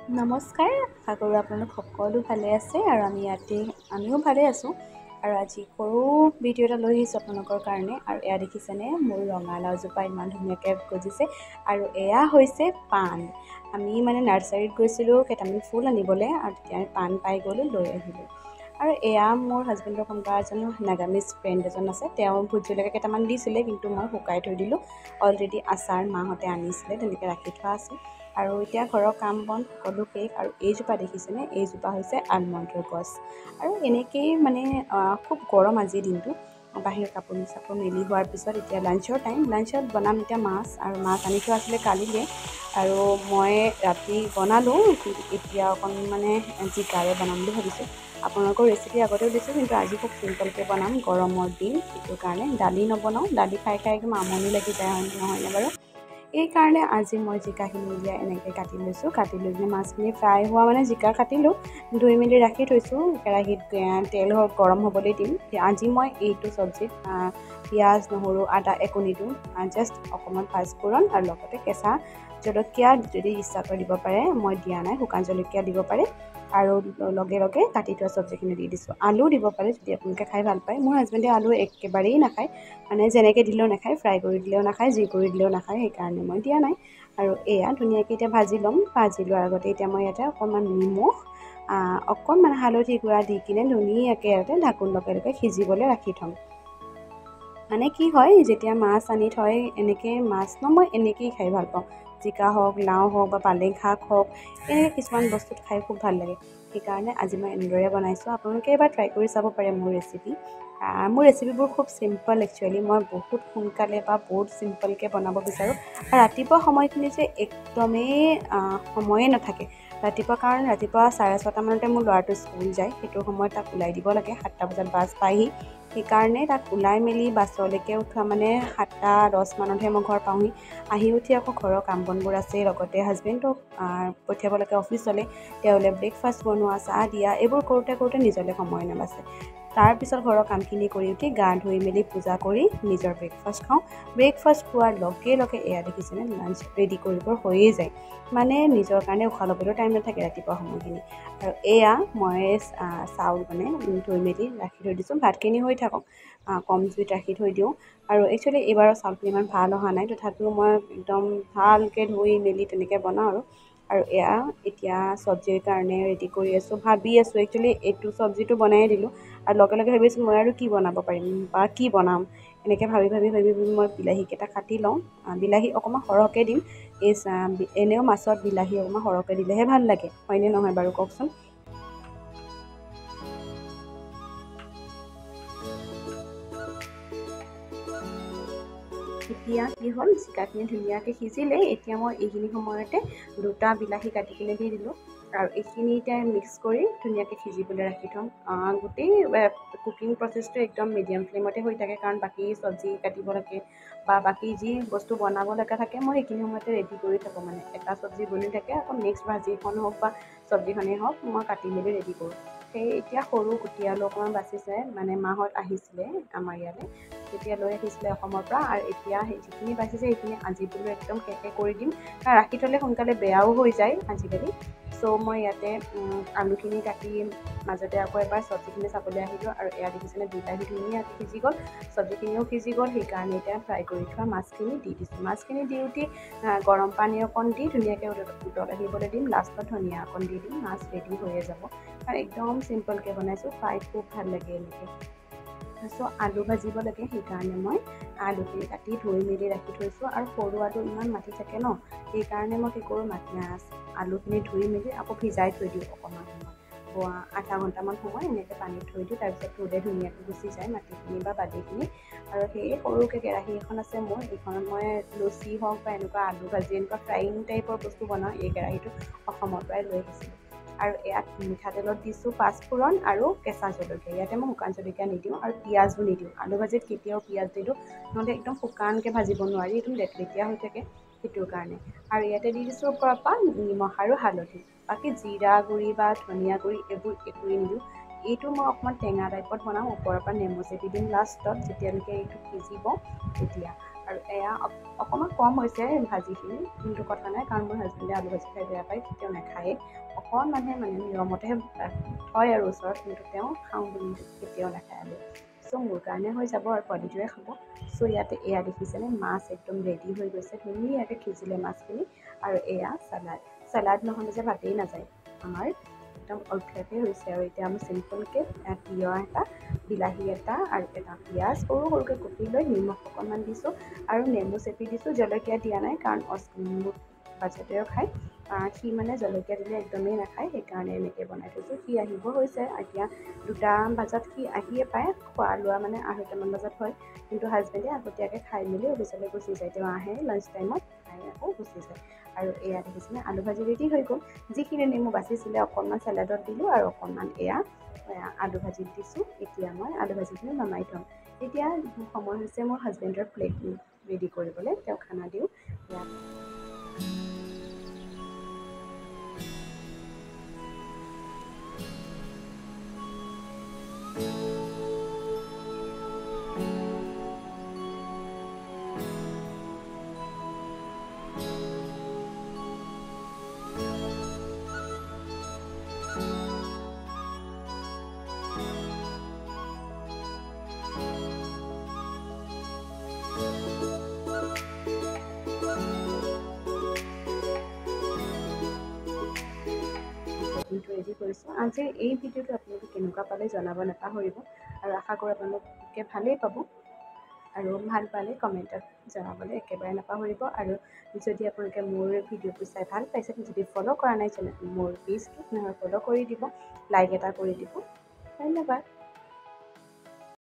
নমস্কাৰ, আশা কৰোঁ আপোনালোক সকলো ভালে আছে আৰু আমি ইয়াতে আমিও ভালে আছোঁ। আৰু আজি সৰু ভিডিঅ' এটা লৈ আহিছোঁ আপোনালোকৰ কাৰণে। আৰু এয়া দেখিছেনে মোৰ ৰঙালাওজোপা ইমান ধুনীয়াকৈ গজিছে। আৰু এয়া হৈছে পাণ। আমি মানে নাৰ্চাৰীত গৈছিলোঁ কেইটামান ফুল আনিবলৈ আৰু তেতিয়া আমি পাণ পাই গ'লোঁ, লৈ আহিলোঁ। আৰু এয়া মোৰ হাজবেণ্ডৰ কোনোবা এজন নাগামিজ ফ্ৰেণ্ড এজন আছে, তেওঁ ভোট জলকীয়া কেইটামান দিছিলে, কিন্তু মই শুকাই থৈ দিলোঁ। অলৰেডি আচাৰ মাহঁতে আনিছিলে, তেনেকৈ ৰাখি থোৱা আছে। আৰু এতিয়া ঘৰৰ কাম বন সকলো শেষ। আৰু এইজোপা দেখিছেনে, এইজোপা হৈছে আলমণ্ডৰ গছ। আৰু এনেকৈয়ে মানে খুব গৰম আজিৰ দিনটো। বাহিৰৰ কাপোৰ চাপোৰ মেলি হোৱাৰ পিছত এতিয়া লাঞ্চৰ টাইম। লাঞ্চত বনাম এতিয়া মাছ। আৰু মাছ আনি থোৱা আছিলে কালিলৈ আৰু মই ৰাতি বনালোঁ, কিন্তু এতিয়া অকণ মানে জিকাৰে বনাম বুলি ভাবিছোঁ। আপোনালোকৰ ৰেচিপি আগতেও দিছোঁ, কিন্তু আজি খুব চিম্পলকৈ বনাম, গৰমৰ দিন সেইটো কাৰণে দালি নবনাওঁ। দালি খাই খাই একদম আমনি লাগি যায়, হয় নহয়নে বাৰু? এইকাৰণে আজি মই জিকাখিনি উলিয়াই এনেকৈ কাটি লৈছোঁ। কাটি লৈ কিনে মাছখিনি ফ্ৰাই হোৱা মানে জিকা কাটিলোঁ, ধুই মেলি ৰাখি থৈছোঁ। কেৰাহীত তেল হওক গৰম হ'বলৈ দিম। আজি মই এইটো চব্জিত পিঁয়াজ, নহৰু, আদা একো নিদিওঁ, জাষ্ট অকণমান পাঁচফোৰণ আৰু লগতে কেঁচা জলকীয়া যদি ইচ্ছা কৰে দিব পাৰে, মই দিয়া নাই, শুকান জলকীয়া দিব পাৰে। আৰু লগে লগে কাটি থোৱা চব্জিখিনি দি দিছোঁ। আলু দিব পাৰে যদি আপোনালোকে খাই ভাল পায়। মোৰ হাজবেণ্ডে আলু একেবাৰেই নাখায়, মানে যেনেকৈ দিলেও নাখায়, ফ্ৰাই কৰি দিলেও নাখায়, যি কৰি দিলেও নাখায়, সেইকাৰণে মই দিয়া নাই। আৰু এয়া ধুনীয়াকৈ এতিয়া ভাজি ল'ম। ভাজি লোৱাৰ আগতে এতিয়া মই ইয়াতে অকণমান নিমখ, অকণমান হালধি গুড়া দি কিনে ধুনীয়াকৈ ইয়াতে ঢাকোন লগাই লগাই সিজিবলৈ ৰাখি থ'ম। মানে কি হয়, যেতিয়া মাছ আনি থয় এনেকৈ মাছ ন মই এনেকৈয়ে খাই ভাল পাওঁ। জিকা হওক, লাও হওক বা পালেং শাক হওক, এনেকৈ কিছুমান বস্তুত খাই খুব ভাল লাগে। সেইকাৰণে আজি মই এনেদৰে বনাইছোঁ। আপোনালোকে এবাৰ ট্ৰাই কৰি চাব পাৰে মোৰ ৰেচিপি। মোৰ ৰেচিপিবোৰ খুব চিম্পল একচুৱেলি। মই বহুত সোনকালে বা বহুত চিম্পলকৈ বনাব বিচাৰোঁ। আৰু ৰাতিপুৱা সময়খিনি যে একদমেই সময়ে নাথাকে ৰাতিপুৱা, কাৰণ ৰাতিপুৱা 6:30 মানতে মোৰ ল'ৰাটো স্কুল যায়। সেইটো সময়ত তাক ওলাই দিব লাগে, 7টা বজাত বাছ পায়হি। সেইকাৰণে তাক ওলাই মেলি বাছলৈকে উঠোৱা মানে 7টা 10 মানতহে মই ঘৰ পাওঁহি। আহি উঠি আকৌ ঘৰৰ কাম বনবোৰ আছেই, লগতে হাজবেণ্ডক পঠিয়াব লাগে অফিচলৈ, তেওঁলৈ ব্ৰেকফাষ্ট বনোৱা, চাহ দিয়া, এইবোৰ কৰোঁতে কৰোঁতে নিজলৈ সময় নাবাচে। তাৰপিছত ঘৰৰ কামখিনি কৰি উঠি গা ধুই মেলি পূজা কৰি নিজৰ ব্ৰেকফাষ্ট খাওঁ। ব্ৰেকফাষ্ট খোৱাৰ লগে লগে এয়া দেখিছেনে লাঞ্চ ৰেডি কৰিব হৈয়ে যায়। মানে নিজৰ কাৰণে উশাহ ল'বলৈও টাইম নাথাকে ৰাতিপুৱা সময়খিনি। আৰু এয়া মই চাউল মানে ধুই মেলি ৰাখি থৈ দিছোঁ, ভাতখিনি হৈ থাকক, কম জুইত ৰাখি থৈ দিওঁ। আৰু একচুৱেলি এইবাৰৰ চাউলখিনি ইমান ভাল অহা নাই, তথাপিও মই একদম ভালকৈ ধুই মেলি তেনেকৈ বনাওঁ। আৰু আৰু এয়া এতিয়া চব্জিৰ কাৰণে ৰেডি কৰি আছোঁ। ভাবি আছোঁ একচুৱেলি এইটো চব্জিটো বনায়ে দিলোঁ আৰু লগে লগে ভাবিছোঁ মই আৰু কি বনাব পাৰিম বা কি বনাম, এনেকৈ ভাবি ভাবি ভাবি ভাবি মই বিলাহীকেইটা কাটি লওঁ। বিলাহী অকণমান সৰহকৈ দিম। এই এনেও মাছত বিলাহী অকণমান সৰহকৈ দিলেহে ভাল লাগে, হয়নে নহয় বাৰু কওকচোন? এতিয়া কি হ'ল, জিকাখিনি ধুনীয়াকৈ সিজিলে। এতিয়া মই এইখিনি সময়তে দুটা বিলাহী কাটি কিনে দি দিলোঁ আৰু এইখিনি এতিয়া মিক্স কৰি ধুনীয়াকৈ সিজিবলৈ ৰাখি থ'ম। গোটেই কুকিং প্ৰচেছটো একদম মিডিয়াম ফ্লেমতে হৈ থাকে, কাৰণ বাকী চব্জি কাটিব লাগে বা বাকী যি বস্তু বনাব লগা থাকে মই সেইখিনি সময়তে ৰেডি কৰি থাকোঁ। মানে এটা চব্জি বনি থাকে, আকৌ নেক্সট ভাজিখন হওক বা চব্জিখনেই হওক মই কাটি মেলি ৰেডি কৰোঁ। সেই এতিয়া সৰু গুটি আলু অকণমান বাচিছে, মানে মাহঁত আহিছিলে আমাৰ ইয়ালৈ তেতিয়া লৈ আহিছিলে অসমৰ পৰা। আৰু এতিয়া সেই যিখিনি বাচিছে সেইখিনি আজি বোলো একদম শেষে কৰি দিম, কাৰণ ৰাখি থ'লে সোনকালে বেয়াও হৈ যায় আজিকালি। চ' মই ইয়াতে আলুখিনি কাটি মাজতে আকৌ এবাৰ চব্জিখিনি চাবলৈ আহিলোঁ। আৰু এয়া দেখিছেনে বিলাহী ধুনীয়াকৈ সিজি গ'ল, চব্জিখিনিও সিজি গ'ল। সেইকাৰণে এতিয়া ফ্ৰাই কৰি থোৱা মাছখিনি দি দিছোঁ। মাছখিনি দি উঠি গৰম পানী অকণ দি ধুনীয়াকৈ উতল আহিবলৈ দিম। লাষ্টত ধনিয়া অকণ দি দিম, মাছ ৰেডি হৈয়ে যাব। আৰু একদম চিম্পলকৈ বনাইছোঁ, খাই খুব ভাল লাগে এনেকৈ। চ' আলু ভাজিব লাগে, সেইকাৰণে মই আলুখিনি কাটি ধুই মেলি ৰাখি থৈছোঁ। আৰু সৰু আলু ইমান মাটি থাকে ন, সেইকাৰণে মই কি কৰোঁ, মাটি আলুখিনি ধুই মেলি আকৌ ভিজাই থৈ দিওঁ অকণমান সময়, আধা ঘণ্টামান সময় এনেকৈ পানীত থৈ দিওঁ। তাৰপিছত ধুলে ধুনীয়াকৈ গুচি যায় মাটিখিনি বা বালিখিনি। আৰু সেই সৰুকৈ কেৰাহী এখন আছে মোৰ, এইখনত মই লুচি হওক বা এনেকুৱা আলু ভাজি এনেকুৱা ফ্ৰাইং টাইপৰ বস্তু বনাওঁ। এই কেৰাহীটো অসমৰ পৰাই লৈ আহিছিলোঁ। আৰু ইয়াত মিঠাতেলত দিছোঁ পাঁচফোৰণ আৰু কেঁচা জলকীয়া। ইয়াতে মই শুকান জলকীয়া নিদিওঁ আৰু পিঁয়াজো নিদিওঁ। আলু ভাজিত কেতিয়াও পিঁয়াজ নিদিওঁ, নহ'লে একদম শুকানকৈ ভাজিব নোৱাৰি, একদম লেটলেটীয়া হৈ থাকে সেইটোৰ কাৰণে। আৰু ইয়াতে দি দিছোঁ ওপৰৰ পৰা নিমখ আৰু হালধি। বাকী জিৰা গুড়ি বা ধনিয়া গুড়ি এইবোৰ একোৱেই নিদিওঁ। এইটো মই অকণমান টেঙা টাইপত বনাওঁ। ওপৰৰ পৰা নেমু চেপি দিম লাষ্টত, যেতিয়ালৈকে এইটো সিজিব তেতিয়া। আৰু এয়া অকণমান কম হৈছে ভাজিখিনি, কিন্তু কথা নাই, কাৰণ মোৰ হাজবেণ্ডে আলু ভাজি খাই বেয়া পায়, তেওঁ নাখায়েই। অকণমানহে মানে নিয়মতহে থয় আৰু ওচৰত, কিন্তু তেওঁ খাওঁ বুলি কেতিয়াও নাখায় আলু। চ' মোৰ কাৰণে হৈ যাব আৰু পোৱালিটোৱে খাব। চ' ইয়াতে এয়া দেখিছেনে মাছ একদম ৰেডি হৈ গৈছে, ধুনীয়াকৈ সিজিলে মাছখিনি। আৰু এয়া চালাড, চালাড নহ'লে যে ভাতেই নাযায় আমাৰ, একদম অভ্যাসেই হৈছে। আৰু এতিয়া আমি চিম্পলকৈ তিয়ঁহ এটা, বিলাহী এটা আৰু এটা পিঁয়াজ সৰু সৰুকৈ কুটি লৈ নিমখ অকণমান দিছোঁ আৰু নেমু চেপি দিছোঁ। জলকীয়া দিয়া নাই, কাৰণ মোৰ বাচ্ছাটোৱেও খায়, সি মানে জলকীয়া দিলে একদমেই নাখায়, সেইকাৰণে এনেকৈ বনাই থৈছোঁ। সি আহিব হৈছে এতিয়া 2টা বজাত সি আহিয়ে পায়। খোৱা লোৱা মানে 2:30মান বজাত হয়, কিন্তু হাজবেণ্ডে আগতীয়াকৈ খাই মেলি অফিচলৈ গুচি যায়। তেওঁ আহে লাঞ্চ টাইমত, খাই আকৌ গুচি যায়। আৰু এয়া দেখিছেনে আলু ভাজি ৰেডি হৈ গ'ল। যিখিনি নেমু বাচিছিলে অকণমান চালাডত দিলোঁ আৰু অকণমান এয়া আলু ভাজিত দিছোঁ। এতিয়া মই আলু ভাজিখিনি নমাই থ'ম। এতিয়া সময় হৈছে মোৰ হাজবেণ্ডৰ প্লেট ৰেডি কৰিবলৈ, তেওঁক খানা দিওঁ। ইয়াত ৰেডি কৰিছোঁ। আজিৰ এই ভিডিঅ'টো আপোনালোকে কেনেকুৱা পালে জনাব নাপাহৰিব, আৰু আশা কৰোঁ আপোনালোকে ভালেই পাব। আৰু ভাল পালে কমেণ্টত জনাবলৈ একেবাৰে নাপাহৰিব। আৰু যদি আপোনালোকে মোৰ ভিডিঅ'টো চাই ভাল পাইছে, যদি ফ'ল' কৰা নাই মোৰ পেজটো, তেনেহ'লে ফ'ল' কৰি দিব, লাইক এটা কৰি দিব। ধন্যবাদ।